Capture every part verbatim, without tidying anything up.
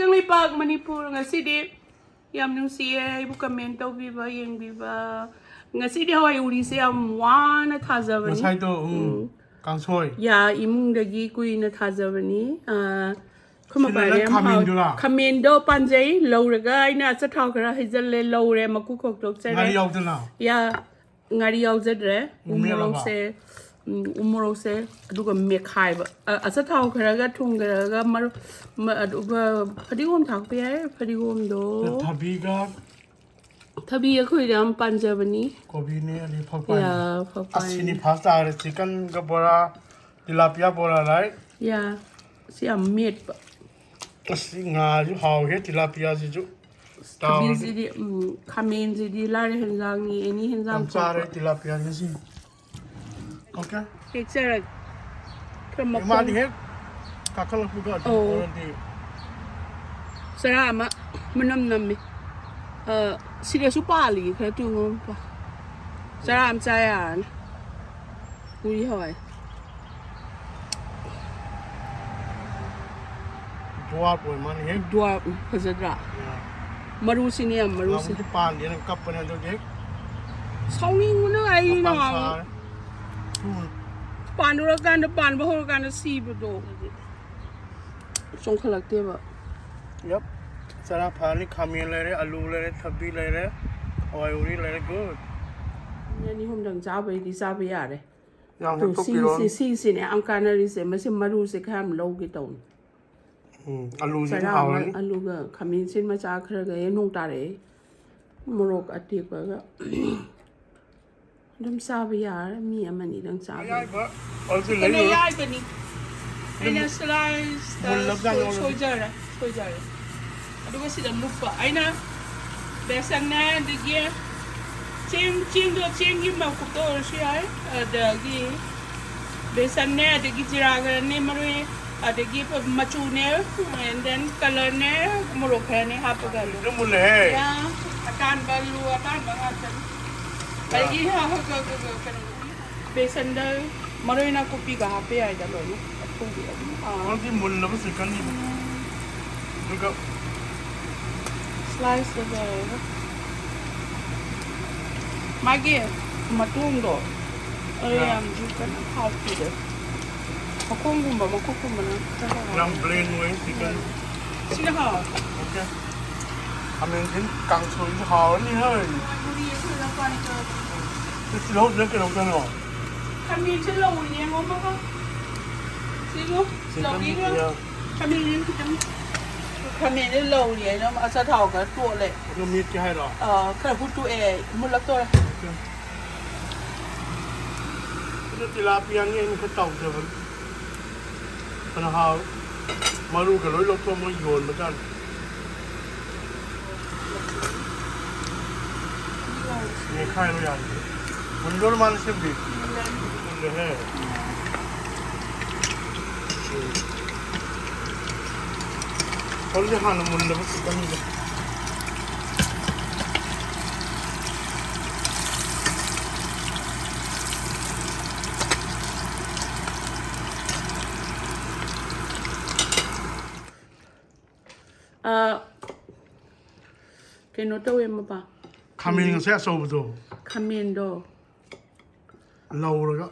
ꯀꯪꯂꯩꯄꯥꯛ ꯃꯅꯤꯄꯨꯔ꯫ ꯉꯁꯤꯗꯤ ꯌꯥꯝ ꯅꯨꯡꯁꯤꯌꯦ ꯑꯩꯕꯨ ꯀꯃꯦꯟ ꯇꯧꯕꯤꯕ, ꯌꯦꯡꯕꯤꯕ꯫ ꯉꯁꯤꯗꯤ ꯍꯋꯥꯏ ꯎꯔꯤꯁꯦ ꯌꯥꯝ ꯋꯥꯅ ꯊꯥꯖꯕꯅꯤ꯫ ꯉꯁꯥꯏꯗꯣ ꯎꯝ, ꯎꯝ꯫ ꯀꯥꯡꯁꯣꯏ꯫ ꯌꯥ, ꯏꯃꯨꯡꯗꯒꯤ ꯀꯨꯏꯅ ꯊꯥꯖꯕꯅꯤ꯫ ꯑꯥ, ꯑꯩꯈꯣꯏ ꯁꯤꯅ ꯃꯄꯥꯅ ꯅꯪ ꯌꯥꯝ ꯍꯥꯎ- ꯈꯥꯃꯦꯟꯗꯨꯔꯥ? ꯈꯥꯃꯦꯟꯗꯣ ꯄꯥꯟꯖꯩ, ꯂꯧꯔꯒ ꯑꯩꯅ ꯑꯆꯥꯊꯥꯎ ꯈꯔ ꯍꯩꯖꯜꯂꯦ, ꯂꯧꯔꯦ, ꯃꯀꯨ ꯈꯣꯛꯇꯣꯛꯆꯔꯦ꯫ ꯉꯥꯔꯤ ꯌꯥꯎꯗꯅ? ꯌꯥ, ꯉꯥꯔꯤ ꯌꯥꯎꯖꯗ꯭ꯔꯦ꯫ ꯎ ꯃꯦꯠꯂꯕ? ꯃꯣꯔꯣꯛꯁꯦ, ꯎꯝ, ꯎ ꯃꯣꯔꯣꯛꯁꯦ, ꯑꯗꯨꯒ ꯃꯦꯠꯈꯥꯏꯕ꯫ ꯑ, ꯑꯆꯥꯊꯥꯎ ꯈꯔꯒ, ꯊꯨꯝ ꯈꯔꯒ, ꯃꯔꯨ-, ꯃ-, ꯑꯗꯨꯒ ꯐꯗꯤꯒꯣꯝ ꯊꯥꯛꯄ ꯌꯥꯏ, ꯐꯗꯤꯒꯣꯝꯗꯣ꯫ ꯊꯕꯤꯒ ꯊꯕꯤ ꯑꯩꯈꯣꯏꯗ ꯌꯥꯝ ꯄꯥꯟꯖꯕꯅꯤ꯫ ꯀꯣꯕꯤꯅꯦ, ꯑꯗꯩ ꯐꯛꯄꯥꯏ꯫ ꯌꯥ, ꯐꯛꯄꯥꯏ꯫ ꯑꯁ, ꯁꯤꯅꯤ ꯐꯥꯔꯁ ꯇꯥꯔꯦ꯫ ꯆꯤꯛꯀꯟꯒ ꯕꯣꯔꯥ, ꯇꯤꯂꯥꯄꯤꯌꯥ ꯕꯣꯔꯥ, ꯔꯥꯏꯠ? ꯌꯥ, ꯁꯤ ꯌꯥꯝ ꯃꯦꯠꯄ꯫ ꯑꯁ, ꯁꯤ ꯉꯥꯁꯨ ꯍꯥꯎꯋꯦ, ꯇꯤꯂꯥꯄꯤꯌꯥꯁꯤꯁꯨ꯫ ꯇꯥꯎꯔꯗꯤ꯫ ꯊꯕꯤꯁꯤꯗꯤ, ꯎꯝ, ꯈꯥꯃꯦꯟꯁꯤꯗꯤ ꯂꯥꯏꯔ ꯍꯦꯟꯖꯥꯡꯅꯤ, ꯑꯦꯅꯤ ꯍꯦꯟꯖꯥꯡ ꯌꯥꯝ ꯆꯥꯔꯦ ꯊꯣꯛꯄ꯫ ꯇꯤꯂꯥꯄꯤꯌꯥ ꯉꯁꯤ꯫ ꯑꯣꯀꯦ꯫ ꯍꯦꯛꯆꯔꯒꯦ꯫ ꯈꯔ ꯑꯦ, ꯃꯈꯣꯡ-, ꯃꯥꯗꯤ ꯍꯦꯛ ꯀꯥꯈꯠꯂꯛꯄꯒ ꯑꯗꯨꯝ ꯑꯧ꯫ ꯑꯣꯜꯔꯦꯗꯤ꯫ ꯆꯔꯥ ꯑꯃ ꯃꯅꯝ ꯅꯝꯃꯤ꯫ ꯑ, ꯁꯤꯗꯁꯨ ꯄꯥꯜꯂꯤ ꯈꯔ ꯇꯨ ꯑꯃ꯫ ꯆꯔꯥ ꯑꯃ ꯆꯥ ꯌꯥꯔꯅꯤ꯫ ꯎꯔꯤ ꯍꯋꯥꯏ꯫ ꯗ꯭ꯋꯥꯔꯐ ꯑꯣꯏ ꯃꯥꯅꯤ ꯍꯦꯛ꯫ ꯗ꯭ꯋꯥꯔꯐ ꯐꯖꯗ꯭ꯔꯥ? ꯃꯔꯨꯁꯤꯅꯦ ꯌꯥꯝ ꯃꯔꯨꯁꯦ꯫ ꯅꯍꯥꯟꯃꯨꯛꯀꯤ ꯄꯥꯟꯗꯦꯅ ꯀꯞꯄꯅꯦ ꯑꯗꯨꯒꯤ ꯍꯦꯛ ꯁꯥꯎꯅꯤꯡꯕꯅ ꯑꯩ ꯃꯄꯥꯟ ꯅꯍꯥꯟ ꯁꯥꯔꯦ꯫ ꯎꯝ꯫ ꯄꯥꯟꯗꯣꯔꯀꯥꯟꯗ, ꯄꯥꯟꯕ ꯍꯧꯔꯀꯥꯟꯗ ꯁꯤꯕꯗꯣ꯫ ꯆꯣꯡꯈꯠꯂꯛꯇꯦꯕ꯫ ꯌꯞ꯫ ꯆꯔꯥ ꯐꯔꯅꯤ, ꯈꯥꯃꯦꯟ ꯂꯩꯔꯦ, ꯑꯂꯨ ꯂꯩꯔꯦ, ꯊꯕꯤ ꯂꯩꯔꯦ, ꯍꯋꯥꯏ ꯎꯔꯤ ꯂꯩꯔꯦ, ꯒꯨꯗ꯫ ꯃꯤ ꯑꯅꯤ ꯑꯍꯨꯝꯗꯪ ꯆꯥꯕꯩꯗꯤ ꯆꯥꯕ ꯌꯥꯔꯦ꯫ ꯌꯥꯝ ꯑꯗꯣ ꯍꯦꯛꯇꯣꯛꯄꯤꯔꯣ꯫ ꯁꯤꯁꯦ, ꯁꯤꯁꯤꯅꯦ ꯌꯥꯝ ꯀꯥꯟꯅꯔꯤꯁꯦ꯫ ꯃꯁꯤ ꯃꯔꯨꯁꯦ ꯈꯔ ꯌꯥꯝ ꯂꯧꯒꯦ ꯇꯧꯅꯤ꯫ ꯎꯝ, ꯑꯂꯨꯁꯤꯗꯤ ꯆꯔꯥ ꯑꯃ, ꯍꯥꯎꯔꯅꯤ꯫ ꯑꯂꯨꯒ ꯈꯥꯃꯦꯟ ꯑꯁꯤꯟ ꯃꯆꯥ ꯈꯔꯒ, ꯑꯦ, ꯅꯣꯡ ꯇꯥꯔꯛꯑꯦ꯫ ꯃꯣꯔꯣꯛ ꯑꯇꯦꯛꯄꯒ꯫ ꯑꯗꯨꯝ ꯆꯥꯕ ꯌꯥꯔꯦ, ꯃꯤ ꯑꯃꯅꯤꯗꯪ ꯆꯥꯕ ꯌꯥꯔꯦ꯫ ꯑꯌꯥꯏꯕ ꯑꯣꯏꯔꯁꯨ ꯆꯤꯛꯀꯟ ꯂꯩꯔꯨꯔꯣ꯫ ꯑꯌꯥꯏꯕꯅꯤ꯫ ꯑꯩꯅ ꯁ꯭ꯂꯥꯏꯁꯇ ꯃꯨꯜꯂꯕꯖꯥꯠꯅꯤ ꯁꯣꯏ-, ꯑꯣꯜꯔꯦꯗꯤ꯫ ꯁꯣꯏꯖꯔꯦ, ꯁꯣꯏꯖꯔꯦ꯫ ꯑꯗꯨꯒ ꯁꯤꯗ ꯂꯨꯞꯄ꯫ ꯑꯩꯅ ꯕꯦꯁꯟꯅꯦ, ꯑꯗꯒꯤ ꯆꯦꯡ, ꯆꯦꯡꯗꯣ, ꯆꯦꯡꯒꯤ ꯃꯀꯨꯞꯇ ꯑꯣꯏꯔꯁꯨ ꯌꯥꯏ꯫ ꯑꯗꯒꯤ ꯕꯦꯁꯟꯅꯦ, ꯑꯗꯒꯤ ꯖꯤꯔꯥ ꯈꯔꯅꯦ, ꯃꯔꯣꯏ, ꯑꯗꯒꯤ ꯃꯆꯨꯅꯦ, and then colourꯅꯦ, ꯃꯣꯔꯣꯛ ꯈꯔꯅꯦ ꯍꯥꯞꯄꯒ ꯑꯗꯨꯝ꯫ ꯑꯗꯨ ꯃꯨꯜꯂꯦꯍꯦ꯫ ꯌꯥ, ꯑꯇꯥꯟꯕ, ꯑꯂꯨ ꯑꯇꯥꯟꯕ ꯉꯥꯛꯇꯅꯤ꯫ ꯑꯗꯒꯤ ꯀꯩꯅꯣ, ꯕꯦꯁꯟꯗ ꯃꯔꯣꯏ ꯅꯥꯀꯨꯞꯄꯤꯒ ꯍꯥꯞꯄ ꯌꯥꯏꯗ ꯂꯣꯏꯅ꯫ ꯑꯊꯨꯝꯕꯤ ꯑꯗꯨꯝ ꯍꯥꯎ꯫ ꯃꯔꯨꯗꯤ ꯃꯨꯜꯂꯕ ꯆꯤꯛꯀꯟꯅꯤ꯫ ꯑꯗꯨ Slice ꯇꯧꯔꯒ ꯃꯥꯒꯤ ꯃꯇꯣꯡꯗꯣ ꯑꯗꯨ ꯌꯥꯝꯁꯨ ꯀꯟꯅ ꯍꯥꯎꯈꯤꯗꯦ꯫ ꯃꯈꯣꯡꯒꯨꯝꯕ ꯃꯈꯨꯠꯀꯨꯝꯕꯅ ꯈꯔ ꯍꯥꯎꯋꯦ꯫ ꯌꯥꯝ plain ꯑꯣꯏ chicken꯫ ꯁꯤꯅ ꯍꯥꯎꯋꯦ꯫ Okay꯫ ꯈꯥꯃꯦꯟꯁꯤꯟ ꯀꯥꯡꯁꯣꯏꯁꯨ ꯍꯥꯎꯔꯅꯤ ꯍꯣꯏ꯫ ꯁꯤ ꯇꯤꯜꯍꯧꯁꯤꯅ ꯀꯩꯗꯧꯗꯣꯏꯅꯣ? ꯈꯥꯃꯦꯟꯁꯦ ꯂꯧꯔꯤꯅꯦ ꯃꯃꯥ꯫ ꯁꯤꯁꯨ ꯂꯧꯕꯤꯈ꯭ꯔꯣ꯫ ꯈꯥꯃꯦꯟꯁꯦ ꯈꯤꯇꯪ ꯈꯥꯃꯦꯟꯁꯦ ꯂꯧꯔꯤ ꯍꯥꯏꯅ ꯑꯆꯥꯊꯥꯎ ꯈꯔ ꯇꯣꯠꯂꯦ꯫ ꯑꯗꯨ ꯃꯦꯠꯀꯦ ꯍꯥꯏꯔꯣ? ꯑꯥ, ꯈꯔ ꯍꯨꯠꯇꯣꯛꯑꯦ, ꯃꯨꯜꯂꯛꯇꯣꯔꯦ꯫ ꯑꯗꯨ ꯇꯤꯂꯥꯄꯤꯌꯥꯅꯤ ꯑꯩꯅ ꯈꯔ ꯇꯥꯎꯖꯕꯅꯤ꯫ ꯐꯅ ꯍꯥꯎ꯫ ꯃꯔꯨꯒ ꯂꯣꯏ ꯂꯧꯊꯣꯛꯑ ꯃꯣꯏ ꯌꯣꯟꯕꯖꯥꯠꯅꯤ꯫ ꯅꯦꯠꯈꯥꯏꯔꯣ ꯌꯥꯔꯦ꯫ ꯃꯨꯟꯗꯣꯔ ꯃꯥꯜꯂꯦ ꯁꯤꯕꯨꯗꯤ꯫ ꯃꯨꯜꯂꯦꯍꯦ꯫ ꯍꯧꯖꯤꯛ ꯍꯥꯟꯅ ꯃꯨꯟꯗꯕ ꯆꯤꯛꯀꯟꯁꯦ꯫ ꯑ, ꯀꯩꯅꯣ ꯇꯧꯋꯦ ꯃꯄꯥ꯫ ꯈꯥꯃꯦꯟ ꯉꯁꯥꯏ ꯑꯆꯧꯕꯗꯣ꯫ ꯈꯥꯃꯦꯟꯗꯣ꯫ ꯂꯧꯔꯒ꯫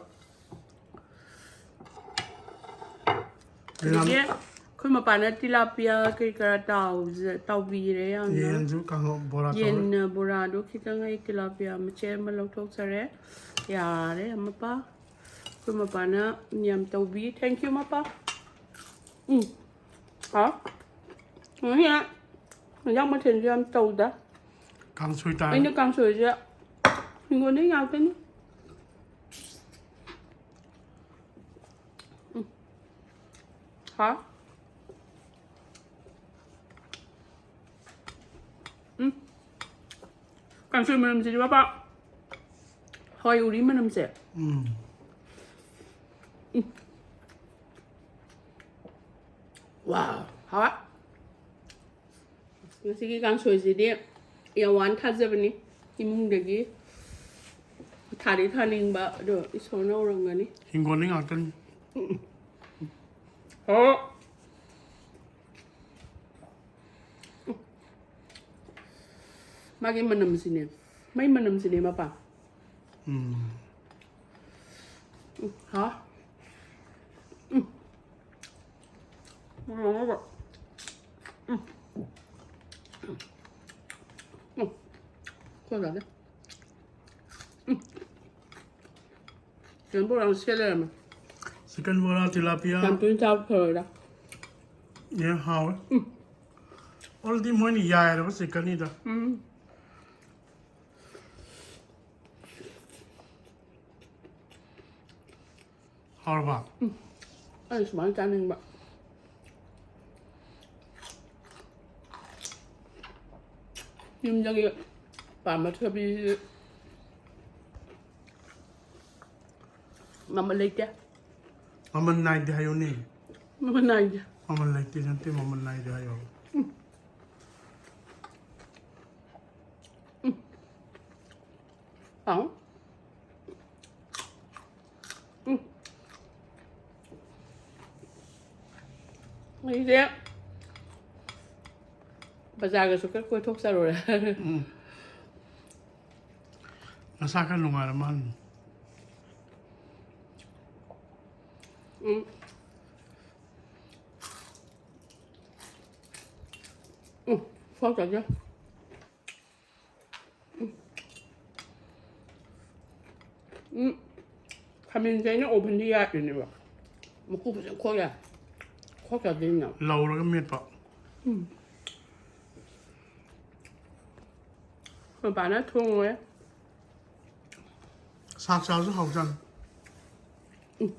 ꯑꯗꯒꯤ ꯑꯩꯈꯣꯏ ꯃꯄꯥꯅ ꯇꯤꯂꯥꯄꯤꯌꯥ ꯀꯩ ꯀꯔꯥ ꯇꯥꯎꯖ-, ꯇꯥꯎꯕꯤꯔꯦ ꯌꯥꯝꯅ꯫ ꯌꯦꯟꯁꯨ ꯀꯥꯡꯍꯧ ꯕꯣꯔꯥ ꯇꯧꯔꯦ꯫ ꯌꯦꯟ ꯕꯣꯔꯥꯗꯣ ꯈꯤꯇꯪ ꯑꯩ ꯇꯤꯂꯥꯄꯤꯌꯥ ꯃꯆꯦꯠ ꯑꯃ ꯂꯧꯊꯣꯛꯆꯔꯦ꯫ ꯌꯥꯔꯦ ꯃꯄꯥ꯫ ꯑꯩꯈꯣꯏ ꯃꯄꯥꯅ ꯌꯥꯝ ꯇꯧꯕꯤ꯫ Thank you ꯃꯄꯥ꯫ ꯎꯝ꯫ ꯍꯥꯎ꯫ ꯉꯁꯤ ꯏꯟꯖꯥꯡ ꯃꯊꯦꯜꯁꯨ ꯌꯥꯝ ꯇꯧꯗ꯫ ꯀꯥꯡꯁꯣꯏ ꯇꯥꯔꯦ꯫ ꯑꯩꯅ ꯀꯥꯡꯁꯣꯏꯁꯦ ꯍꯤꯡꯒꯣꯜꯗꯩ ꯉꯥꯛꯇꯅꯤ꯫ ꯎꯝ꯫ ꯍꯥꯎ꯫ ꯎꯝ꯫ ꯀꯥꯡꯁꯣꯏ ꯃꯅꯝꯁꯤꯗꯤ ꯕꯕꯥ꯫ ꯍꯋꯥꯏ ꯎꯔꯤ ꯃꯅꯝꯁꯦ꯫ ꯎꯝ꯫ ꯎꯝ꯫ ꯋꯥꯎ, ꯍꯥꯎꯋꯦ꯫ ꯉꯁꯤꯒꯤ ꯀꯥꯡꯁꯣꯏꯁꯤꯗꯤ ꯌꯥꯝ ꯋꯥꯅ ꯊꯥꯖꯕꯅꯤ꯫ ꯏꯃꯨꯡꯗꯒꯤ ꯊꯥꯗꯤ ꯊꯥꯅꯤꯡꯕ, ꯑꯗꯣ ꯏꯁꯣꯔꯅ ꯎꯔꯝꯒꯅꯤ꯫ ꯍꯤꯡꯒꯣꯜꯅꯤ ꯉꯥꯛꯇꯅꯤ꯫ ꯎꯝ꯫ ꯍꯣ꯫ ꯃꯥꯒꯤ ꯃꯅꯝꯁꯤꯅꯦ, ꯃꯩ ꯃꯅꯝꯁꯤꯅꯦ ꯃꯄꯥ꯫ ꯎꯝ꯫ ꯎꯝ, ꯍꯥ? ꯎꯝ꯫ ꯎꯝ꯫ ꯎꯝ꯫ ꯈꯣꯏ ꯌꯥꯗꯦ꯫ ꯎꯝ꯫ ꯆꯤꯛꯀꯟ ꯕꯣꯔꯥ ꯑꯃ ꯁꯦꯠ ꯂꯩꯔꯝꯃꯦ꯫ ꯆꯤꯛꯀꯟ ꯕꯣꯔꯥ, ꯇꯤꯂꯥꯄꯤꯌꯥ꯫ ꯌꯥꯝ ꯇꯣꯏꯅ ꯆꯥꯕ ꯐꯔꯣꯏꯗ꯫ ꯌꯥꯝ ꯍꯥꯎꯋꯦ꯫ ꯎꯝ꯫ ꯑꯣꯜꯗꯤ ꯃꯣꯏꯅ ꯌꯥꯏꯔꯕ ꯆꯤꯛꯀꯟꯅꯤꯗ꯫ ꯎꯝ꯫ ꯍꯥꯎꯔꯕ? ꯎꯝ꯫ ꯑꯩ ꯁꯨꯃꯥꯏꯅ ꯆꯥꯅꯤꯡꯕ꯫ ꯌꯨꯝꯗꯒꯤ ꯄꯥꯟꯕ ꯊꯣꯏꯕꯤꯁꯤ ꯃꯃꯜ ꯂꯩꯇꯦ꯫ ꯃꯃꯜ ꯅꯥꯏꯗꯦ ꯍꯥꯏꯌꯨꯅꯦ꯫ ꯃꯃꯜ ꯅꯥꯏꯗꯦ꯫ ꯃꯃꯜ ꯂꯩꯇꯦ ꯅꯠꯇꯦ, ꯃꯃꯜ ꯅꯥꯏꯗꯦ ꯍꯥꯏꯌꯣ꯫ ꯎꯝ꯫ ꯎꯝ꯫ ꯍꯥꯎ꯫ ꯎꯝ꯫ ꯑꯩꯁꯦ ꯕꯖꯥꯔꯒꯁꯨ ꯈꯔ ꯀꯣꯏꯊꯣꯛꯆꯔꯨꯔꯦ꯫ ꯎꯝ꯫ ꯅꯁꯥ ꯈꯔ ꯅꯨꯡꯉꯥꯏꯔ ꯃꯥꯜꯂꯦ꯫ ꯎꯝ꯫ ꯎꯝ, ꯁꯣꯏ ꯆꯥꯖ꯫ ꯎꯝ꯫ ꯎꯝ꯫ ꯈꯥꯃꯦꯟꯁꯦ ꯑꯩꯅ oven ꯗ ꯌꯥꯏꯔꯤꯅꯦꯕ꯫ ꯃꯀꯨ ꯐꯖꯅ ꯈꯣꯛ ꯌꯥꯏ꯫ ꯈꯣꯛꯇ꯭ꯔꯗꯤꯅꯦ꯫ ꯂꯧꯔꯒ ꯃꯦꯠꯄ꯫ ꯎꯝ꯫ ꯃꯄꯥꯅ ꯊꯣꯡꯉꯣꯏ꯫ ꯁꯥꯛ ꯆꯥꯕꯁꯨ ꯍꯥꯎꯖꯥꯠꯅꯤ꯫ ꯎꯝ꯫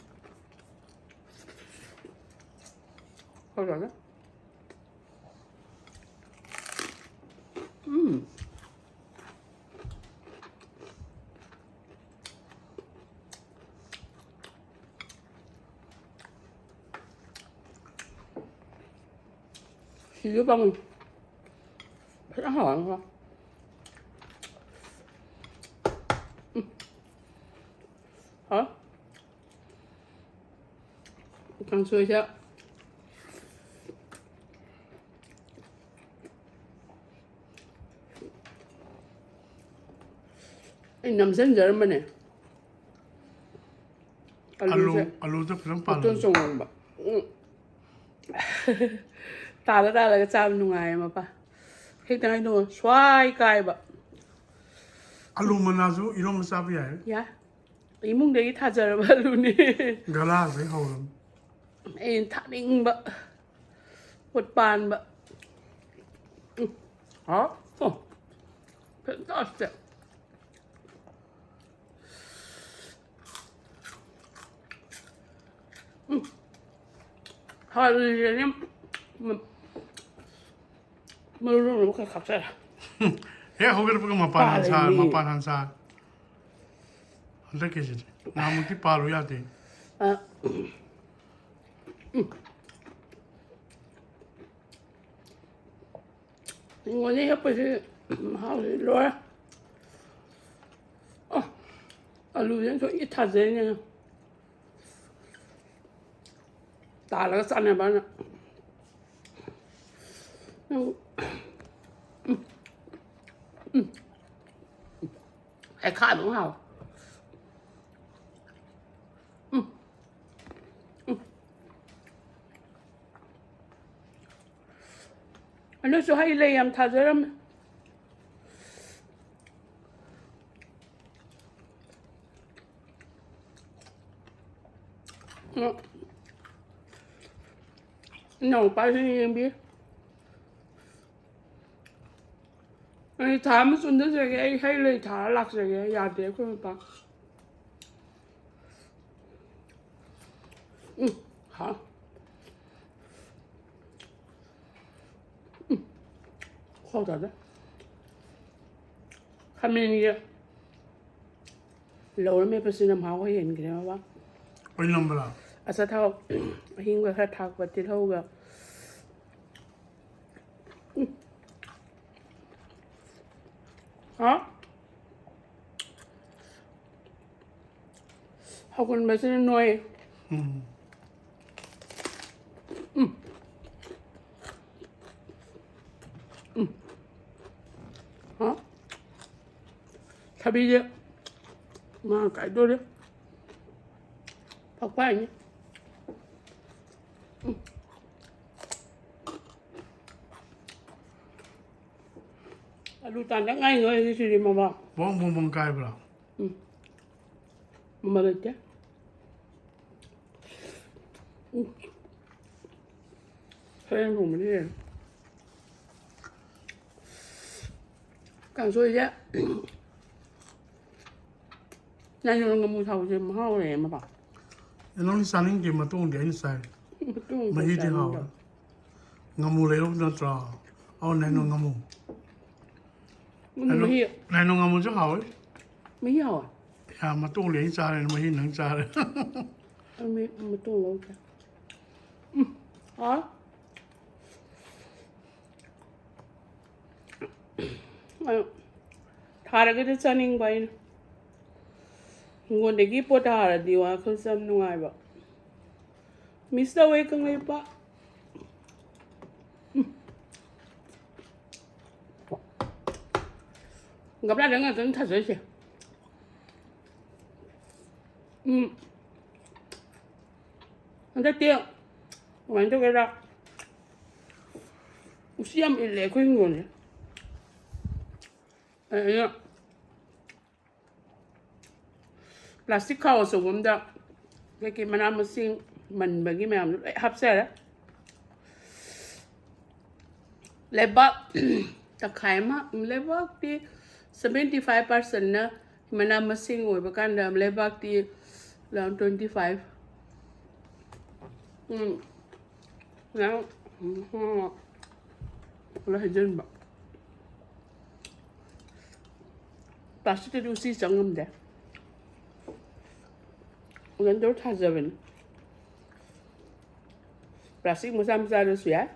ꯍꯥꯎꯖꯥꯠꯅꯤ꯫ ꯎꯝ꯫ ꯁꯤꯁꯨ ꯄꯥꯝꯃꯤ꯫ ꯐꯖꯅ ꯍꯥꯎꯔꯅꯤꯀꯣ꯫ ꯎꯝ꯫ ꯍꯥꯎ꯫ ꯀꯥꯡꯁꯣꯏꯁꯦ꯫ ꯑꯩ ꯅꯝꯁꯤꯟꯖꯔꯝꯕꯅꯦ꯫ ꯑꯂꯨ ꯑꯂꯨꯁꯦ ꯑꯂꯨꯗ ꯐꯖꯅ ꯃꯇꯣꯟ ꯄꯥꯜꯂꯦ꯫ ꯆꯣꯡꯍꯟꯕ꯫ ꯎꯝ꯫ ꯇꯥꯜꯂ ꯇꯥꯜꯂꯒ ꯆꯥꯕ ꯅꯨꯡꯉꯥꯏꯌꯦ ꯃꯄꯥ꯫ ꯍꯦꯛꯇ ꯍꯥꯏꯗꯣ ꯁ꯭ꯋꯥꯏ ꯀꯥꯏꯕ꯫ ꯑꯂꯨ ꯃꯅꯥꯁꯨ ꯏꯔꯣꯝꯕ ꯆꯥꯕ ꯌꯥꯏ꯫ ꯌꯥ꯫ ꯏꯃꯨꯡꯗꯒꯤ ꯊꯥꯖꯔꯕ ꯑꯂꯨꯅꯦ꯫ ꯒꯂꯥꯗꯩ ꯍꯧꯔꯝ꯫ ꯑꯩꯅ ꯊꯥꯅꯤꯡꯕ ꯄꯣꯠ ꯄꯥꯟꯕ꯫ ꯎꯝ꯫ ꯍꯥꯎ꯫ ꯑꯣ꯫ Fantastic꯫ ꯎꯝ꯫ ꯍꯥꯎꯔꯤꯁꯦ꯫ ꯃꯔꯨ ꯑꯃ ꯈꯔ ꯈꯥꯛꯆꯔꯦ꯫ ꯍꯦꯛ ꯍꯧꯒꯠꯂꯛꯄꯒ ꯃꯄꯥꯟ ꯍꯥꯟ ꯁꯥ ꯄꯥꯜꯂꯦ꯫ ꯃꯄꯥꯟ ꯍꯥꯟ ꯁꯥ꯫ ꯍꯟꯗꯛꯀꯤꯁꯤꯗꯤ ꯅꯍꯥꯟꯃꯨꯛꯇꯤ ꯄꯥꯜꯂꯨ ꯌꯥꯗꯦ꯫ ꯑ, ꯎꯝ꯫ ꯍꯤꯡꯒꯣꯜꯗ ꯍꯦꯛꯄꯁꯤ ꯃꯍꯥꯎꯁꯤ ꯂꯣꯏꯔꯦ꯫ ꯑ, ꯑꯂꯨꯁꯤꯅ ꯊꯣꯏꯒꯤ ꯊꯥꯖꯩꯅꯦ꯫ ꯇꯥꯜꯂꯒ ꯆꯥꯅꯕꯅ꯫ ꯎꯝ꯫ ꯎꯝ꯫ ꯎꯝ꯫ ꯍꯩꯈꯥ ꯑꯗꯨꯝ ꯍꯥꯎ꯫ ꯎꯝ꯫ ꯎꯝ꯫ ꯑꯗꯨꯁꯨ ꯍꯩ ꯂꯩ ꯌꯥꯝ ꯊꯥꯖꯔꯝꯃꯦ꯫ ꯎꯝ꯫ ꯏꯅꯥꯎꯄꯥꯁꯤꯅ ꯌꯦꯡꯕꯤ꯫ ꯑꯩ ꯊꯥ ꯑꯃ ꯆꯣꯟꯊꯖꯒꯦ, ꯑꯩ ꯍꯩ ꯂꯩ ꯊꯥꯔ ꯂꯥꯛꯆꯒꯦ꯫ ꯌꯥꯗꯦ ꯑꯩꯈꯣꯏ ꯃꯄꯥ꯫ ꯎꯝ, ꯍꯥꯎ꯫ ꯎꯝ, ꯈꯣꯡ ꯇꯥꯗꯦ꯫ ꯈꯥꯃꯦꯟꯒꯤ ꯂꯧꯔ ꯃꯦꯠꯄꯁꯤꯅ ꯃꯍꯥꯎ ꯍꯦꯟꯈ꯭ꯔꯦ ꯃꯄꯥ꯫ ꯑꯣꯏꯅꯝꯕ꯭ꯔꯥ? ꯑꯆꯥꯊꯥꯎ ꯑꯍꯤꯡꯕ ꯈꯔ ꯊꯥꯛꯄ ꯇꯤꯜꯍꯧꯒ꯫ ꯎꯝ꯫ ꯍꯥ? ꯍꯧꯒꯟꯕꯁꯤꯅ ꯅꯣꯏ꯫ ꯎꯝ꯫ ꯎꯝ꯫ ꯎꯝ꯫ ꯍꯥ? ꯊꯕꯤꯁꯦ ꯃꯥ ꯀꯥꯏꯗꯣꯔꯦ꯫ ꯐꯛꯄꯥꯏꯅꯤ꯫ ꯎꯝ꯫ ꯑꯂꯨ ꯇꯥꯟꯗ ꯉꯥꯏ ꯉꯥꯏ ꯁꯤꯗꯤ ꯃꯃꯥ꯫ ꯕꯣꯡ ꯕꯣꯡ ꯕꯣꯡ ꯀꯥꯏꯕ꯭ꯔꯣ? ꯎꯝ꯫ ꯃꯃꯜ ꯂꯩꯇꯦ꯫ ꯎꯝ꯫ ꯁꯔꯦꯡ ꯊꯣꯡꯕꯗꯤ ꯍꯦꯟꯅ꯫ ꯀꯥꯡꯁꯣꯏꯁꯦ ꯅꯥꯏꯂꯣꯟ ꯉꯥꯃꯨ ꯊꯥꯎꯁꯦ ꯃꯍꯥꯎ ꯂꯩꯌꯦ ꯃꯄꯥ꯫ ꯅꯪꯗꯤ ꯆꯥꯅꯤꯡꯗꯦ, ꯃꯇꯣꯡꯗꯤ ꯑꯩꯅ ꯆꯥꯏ꯫ ꯃꯇꯣꯡꯗꯣ ꯃꯍꯤꯗꯤ ꯆꯥꯅꯤꯡꯗꯕ꯫ ꯍꯥꯎꯋꯦ꯫ ꯉꯥꯃꯨ ꯂꯩꯔꯨꯕ ꯅꯠꯇ꯭ꯔꯣ? ꯑꯧ, ꯅꯥꯏꯂꯣꯟ ꯉꯥꯃꯨ꯫ ꯎꯝ, ꯅꯥꯏꯂꯣꯟ, ꯃꯍꯤ꯫ ꯅꯥꯏꯂꯣꯟ ꯉꯥꯃꯨꯁꯨ ꯍꯥꯎꯋꯦ꯫ ꯃꯍꯤ ꯍꯥꯎꯋꯦ꯫ ꯌꯥ, ꯃꯇꯣꯡꯗꯤ ꯑꯩꯅ ꯆꯥꯔꯦ, ꯃꯍꯤ ꯅꯪ ꯆꯥꯔꯦ꯫ ꯑꯩ ꯃꯤ-, ꯃꯇꯣꯡ ꯂꯧꯗ꯭ꯔꯦ꯫ ꯎꯝ, ꯍꯥꯎꯋꯦ꯫ ꯑꯗꯣ ꯊꯥꯔꯒꯗꯤ ꯆꯥꯅꯤꯡꯕ ꯑꯩꯅ꯫ ꯍꯤꯡꯒꯣꯜꯗꯒꯤ ꯄꯣꯠ ꯊꯥꯔꯗꯤ ꯋꯥꯈꯜꯁꯦ ꯌꯥꯝ ꯅꯨꯡꯉꯥꯏꯕ꯫ Miss ꯇꯧꯋꯦ ꯀꯪꯂꯩꯄꯥꯛ꯫ ꯎꯝ꯫ ꯒꯝꯂꯥꯗ ꯉꯥꯛꯇꯅꯤ ꯊꯥꯖꯔꯤꯁꯦ꯫ ꯎꯝ꯫ ꯍꯟꯗꯛꯇꯤ ꯀꯃꯥꯏꯅ ꯇꯧꯒꯦꯗ, ꯎꯆꯤ ꯌꯥꯝ ꯏꯜꯂꯦ ꯑꯩꯈꯣꯏ ꯍꯤꯡꯒꯣꯜꯁꯦ꯫ ꯑꯗꯨꯅ plastic ꯈꯥꯎ ꯑꯆꯧꯕ ꯑꯝꯗ ꯀꯩꯀꯩ ꯃꯅꯥ ꯃꯁꯤꯡ ꯃꯟꯕꯒꯤ ꯃꯌꯥꯝꯗꯣ ꯂꯣꯏ ꯍꯥꯞꯆꯔꯦ꯫ ꯂꯩꯕꯥꯛ ꯇꯪꯈꯥꯏ ꯑꯃ, ꯂꯩꯕꯥꯛꯇꯤ seventy five percent ꯅ ꯃꯅꯥ ꯃꯁꯤꯡ ꯑꯣꯏꯕ ꯀꯥꯟꯗ ꯂꯩꯕꯥꯛꯇꯤ around twenty five꯫ ꯎꯝ꯫ ꯅꯪ, ꯎꯝ, ꯂꯣꯏ ꯍꯩꯖꯤꯟꯕ꯫ Plastic ꯇꯗꯤ ꯎꯆꯤ ꯆꯪ ꯉꯝꯗꯦ꯫ ꯐꯖꯅ ꯇꯧꯔ ꯊꯥꯖꯕꯅꯤ꯫ Plastic ꯃꯆꯥ ꯃꯆꯥꯗꯁꯨ ꯌꯥꯏ꯫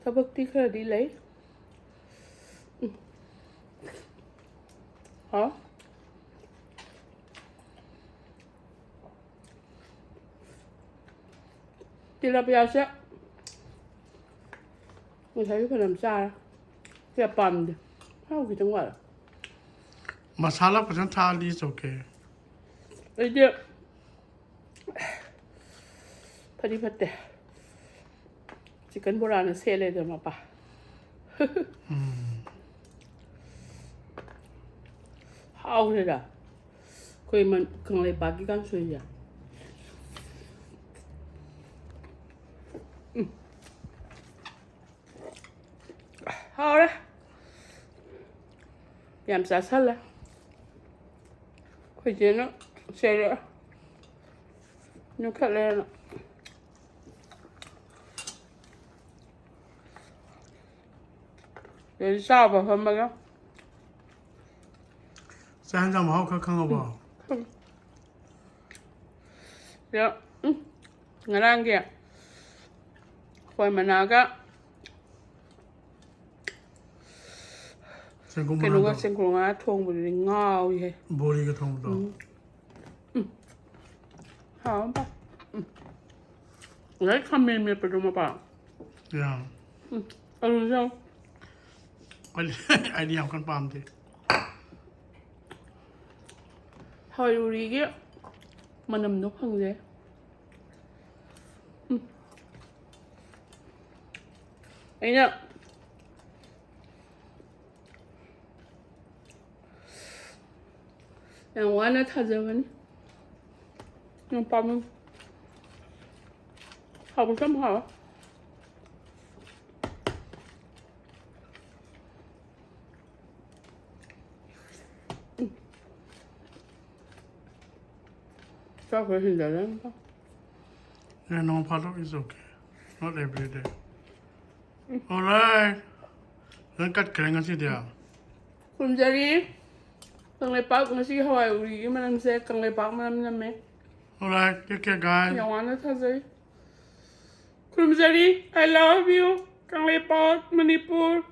ꯊꯕꯛꯇꯤ ꯈꯔꯗꯤ ꯂꯩ꯫ ꯎꯝ꯫ ꯍꯥꯎ꯫ ꯇꯤꯂꯥꯄꯤꯌꯥꯁꯦ ꯉꯁꯥꯏꯁꯨ ꯐꯅꯌꯥꯝ ꯆꯥꯔꯦ꯫ ꯀꯌꯥ ꯄꯥꯝꯗꯦ꯫ ꯍꯥꯎ, ꯈꯤꯇꯪ ꯋꯥꯠꯂꯦ꯫ ꯃꯁꯥꯂꯥ ꯐꯖꯅ ꯊꯥꯛꯑꯗꯤ it's okay. ꯑꯩꯗꯤ ꯐꯗꯤ ꯐꯠꯇꯦ꯫ ꯆꯤꯛꯀꯟ ꯕꯣꯔꯥꯅ ꯁꯦꯠꯂꯦꯗ ꯃꯄꯥ꯫ ꯍꯥꯎꯈ꯭ꯔꯦꯗ꯫ ꯑꯩꯈꯣꯏ ꯃꯟ-, ꯀꯪꯂꯩꯄꯥꯛꯀꯤ ꯀꯥꯡꯁꯣꯏꯁꯦ꯫ ꯎꯝ꯫ ꯍꯥꯎꯔꯦ꯫ ꯌꯥꯝ ꯆꯥꯁꯜꯂꯦ꯫ ꯑꯩꯈꯣꯏ ꯆꯦꯅ ꯆꯩꯔꯛꯑꯦ꯫ ꯅꯣꯏꯈꯠꯂꯦꯅ꯫ ꯑꯗꯩ ꯆꯥꯕ ꯐꯝꯃꯒ꯫ ꯆꯥꯛ ꯌꯦꯟꯁꯥꯡ ꯃꯍꯥꯎ ꯈꯔ ꯈꯪꯉꯕꯣ? ꯑꯗ, ꯎꯝ, ꯉꯔꯥꯡꯒꯤ ꯍꯋꯥꯏ ꯃꯅꯥꯒ ꯆꯦꯡꯒꯨꯝ ꯀꯩꯅꯣꯒ ꯃꯅꯥꯗꯣ꯫ ꯆꯦꯡꯀꯣꯡ ꯉꯥ ꯊꯣꯡꯕꯗꯨꯗꯤ ꯉꯥꯎꯏꯍꯦ꯫ ꯕꯣꯔꯤꯒ ꯊꯣꯡꯕꯗꯣ꯫ ꯎꯝ꯫ ꯎꯝ꯫ ꯍꯥꯎ ꯑꯝꯕ꯫ ꯎꯝ꯫ ꯉꯁꯥꯏ ꯈꯥꯃꯦꯟ ꯃꯦꯠꯄꯗꯣ ꯃꯄꯥ꯫ ꯌꯥ꯫ ꯎꯝ꯫ ꯑꯂꯨꯁꯨ ꯌꯥꯎ-, ꯑꯩꯗꯤ, ꯑꯩꯗꯤ ꯌꯥꯝ ꯀꯟꯅ ꯄꯥꯝꯗꯦ꯫ ꯍꯋꯥꯏ ꯎꯔꯤꯒꯤ ꯃꯅꯝꯗꯣ ꯐꯪꯗꯦ꯫ ꯎꯝ꯫ ꯑꯩꯅ ꯌꯥꯝ ꯋꯥꯅ ꯊꯥꯖꯕꯅꯤ꯫ ꯌꯥꯝ ꯄꯥꯝꯃꯤ꯫ ꯍꯥꯎꯕꯁꯨ ꯌꯥꯝ ꯍꯥꯎꯋꯦ꯫ ꯆꯥꯛ ꯈꯔ ꯍꯦꯟꯖꯜꯂꯦ꯫ ꯅꯣꯡ ꯐꯥꯗꯣꯛ is okay. Not every day. Alright. ꯅꯪ ꯀꯠꯈ꯭ꯔꯦ ꯉꯁꯤꯗꯤ꯫ ꯈꯨꯔꯨꯝꯖꯔꯤ꯫ ꯀꯪꯂꯩꯄꯥꯛ ꯉꯁꯤꯒꯤ ꯍꯋꯥꯏ ꯎꯔꯤꯒꯤ ꯃꯅꯝꯁꯦ ꯀꯪꯂꯩꯄꯥꯛ ꯃꯅꯝ ꯅꯝꯃꯦ꯫ Alright, take care, guys. ꯌꯥꯝ ꯋꯥꯅ ꯊꯥꯖꯩ꯫ ꯈꯨꯔꯨꯝꯖꯔꯤ꯫ I love you. Kangleipak, Manipur.